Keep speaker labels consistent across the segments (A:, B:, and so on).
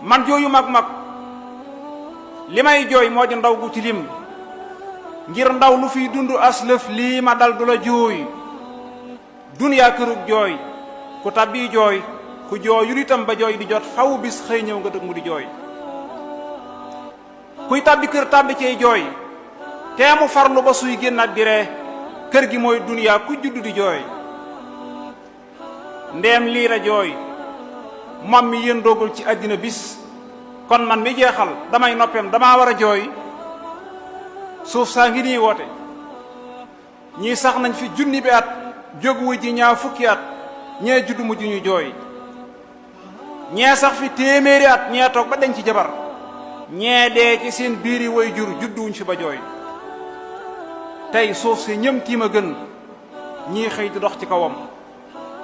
A: man jooyu mag li may jooy moo di ndaw gu tilim ngir ndaw lu fiy dund aslëf lii ma dal du la jooy duniyaa kërug jooy ku tabbi jooy ku jooyul itam ba jooy di jot faw bis xëy ñëw nga dëgg mu di jooy kuy tabbi kër tabbi cey jooy teemu farlu ba suy génnaat di ree kër gi mooy duniyaa ku juddu di jooy ndeem lii la jooy moom mi yéen doogul ci àddina bis kon man mi jeexal damay noppeem damaa war a jooy suuf saa ngi nii woote ñii sax nañ fi junni bi at jóguwu ji ñaa fukki at ñee juddu mujj ñu jooy ñee sax fi téeméeri at ñee toog ba denc jabar ñee dee ci seen biiri way jur judduwuñ fi ba jooy tey suuf si ñëm tiim a gën ñii xëy di dox ci kawam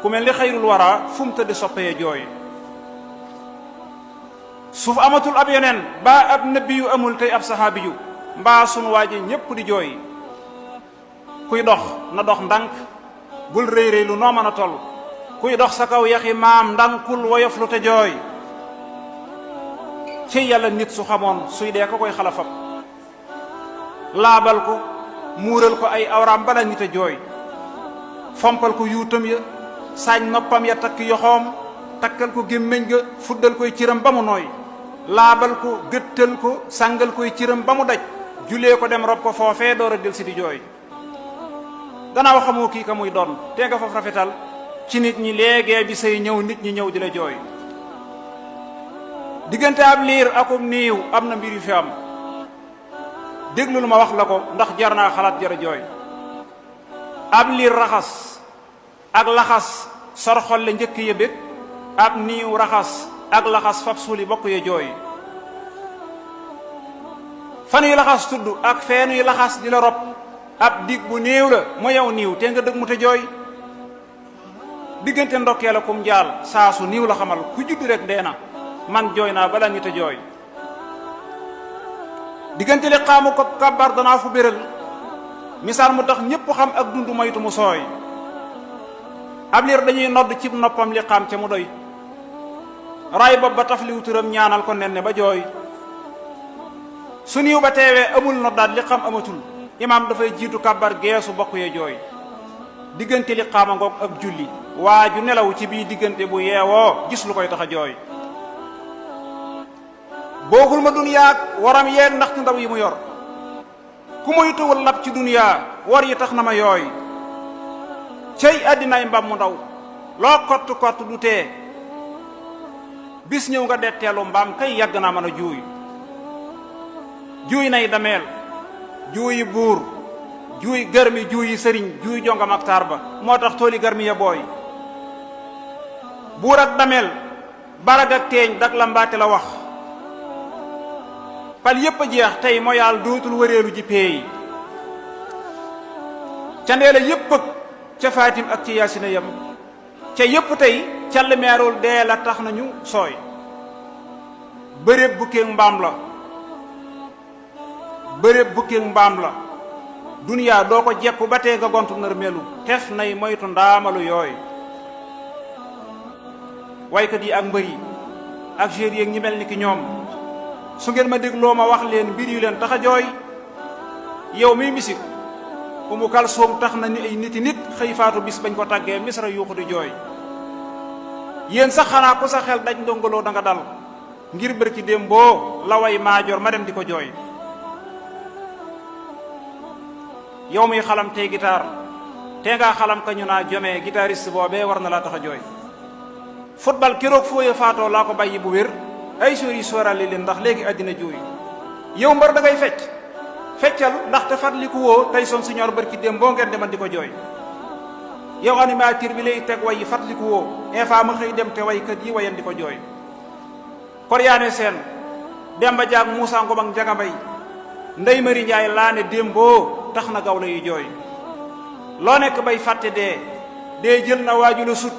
A: ku mel ni xayrul wara fu mu tëdd soppee jooy suuf amatul ab yoneen ba ab nabi yu amul tey ab saxaabi yu mbaa sunu waaji ñépp di jooy kuy dox na dox ndànk bul rëy rëy lu noo mën a toll kuy dox sa kaw yaxi maam ndànkul woyof lu te jooy ci yàlla nit su xamoon suy dee ko koy xalafab laabal ko muural ko ay awraam bala nit a jooy fompal ko yuutam ya saañ noppam ya takk yoxoom takkal ko gémmiñ ga fuddal koy ciram ba mu nooy laabal ko gëttal ko sàngal koy ciram ba mu daj julee ko dem rob ko foofee door a del si di jooy gannaaw xamoo kii ka muy doon te nga foofu rafetal ci nit ñi léegee bi say ñëw nit ñi ñëw di la jooy diggante ab liir akum niiw am na mbir yu fi am déglu lu ma wax la ko ndax jar naa xalaat jara jooy ab liir raxas ak laxas sorxol le njëkk ya bég ab niiw raxas ak laxas fab suuli bokk ya jooy fan yu laxas tudd ak feen yu laxas di la rob ab dig bu néew la mu yow niiw te nga dëgg mu te jooy diggante ndokkee la kum jaal saa su niiw la xamal ku judd rek dee na man jooy naa bala nit a jooy diggante li xaamu ko kabar danaa fu béral misaal mu tax ñépp xam ak dund moytu mu sooy ab liir dañuy nodd cib noppam li xaam ca mu doy ray bopp ba taf liw turam ñaanal ko nen ne ba jooy su niiw ba teewee amul noddaat li xam amatul imaam dafay jiitu kabar geesu bokk ye jooy diggante li xaama ngoog ak julli waa ju nelaw ci bii diggante bu yeewoo gis lu koy tax a jooy boogul ma duniyaak waram yeeg ndax ndaw yi mu yor ku muy tuwul lab ci duniyaa war yi tax na ma yooy cey àddinaay mbam mu ndaw loo kott kott du tee bis ñëw nga detteelu mbaam kay yàgg naa mën a juuy nay dameel juuyi buur juuy garmi juuyi sëriñ juuy jonga maktaar ba moo tax tooli garmi ya booy buur ak dameel barag ak teeñ dak la mbaate la wax pal yépp a jeex tey moyaal dootul wëreelu ji peey ca ndeela yépp ak ca faatim ak ci yaasina yam ca yépp tey call meerul dee la tax nañu sooy bëréb bukkeeg mbaam la bëréb bukkeeg mbaam la duniyaa doo ko jekku ba tee nga gontu nar melu tef nay moytu ndaamalu yooy waykat yi ak mbër yi ak gér yi ñi mel ni ki ñoom su ngeen ma dégloo ma wax leen mbir yu leen tax a jooy yow miy misik Umu Kalsoom tax na ni ay niti nit xëy faatu bis bañ ko tàggee misra yuuxu di jooy yéen sax xanaa ku sa xel daj ndongoloo da nga dal ngir bër ci déem boo la way maajoor ma dem di ko jooy yow muy xalam tey gitaar te ngaa xalam ka ñu naa jomee guitariste boobee war na laa tax a jooy football keroog fooye faatoo laa ko bàyyi bu wér ay sóor yi sóorale leen ndax léegi àddina jooy yow mbar da ngay feccal ndaxte fàttaliku woo tey son siñoor bër ci déem boo ngeen demal di ko jooy yow animateur bi lay teg way yi fàttaliku woo infa ma xëy dem te waykat yi wayan di ko jooy koryaane seen demba jaag Muusa Ngom ak Njaga Mbay ndey mari njaay laa ne déem boo tax na gaw la yu jooy loo nekk bay fàtte dee jël na waaju la sut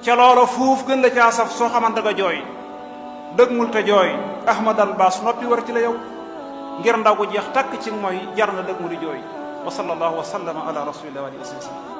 A: ca loola fuuf gën la caa saf soo xamante nga jooy dëgg mul te jooy ahmadal baas noppi war ci la yow ngir ndaw gu jeex takk ci mooy jar na dëgg mu di jooy wa sallallahu wa sallama ala rasulillah wa alihi wa sallam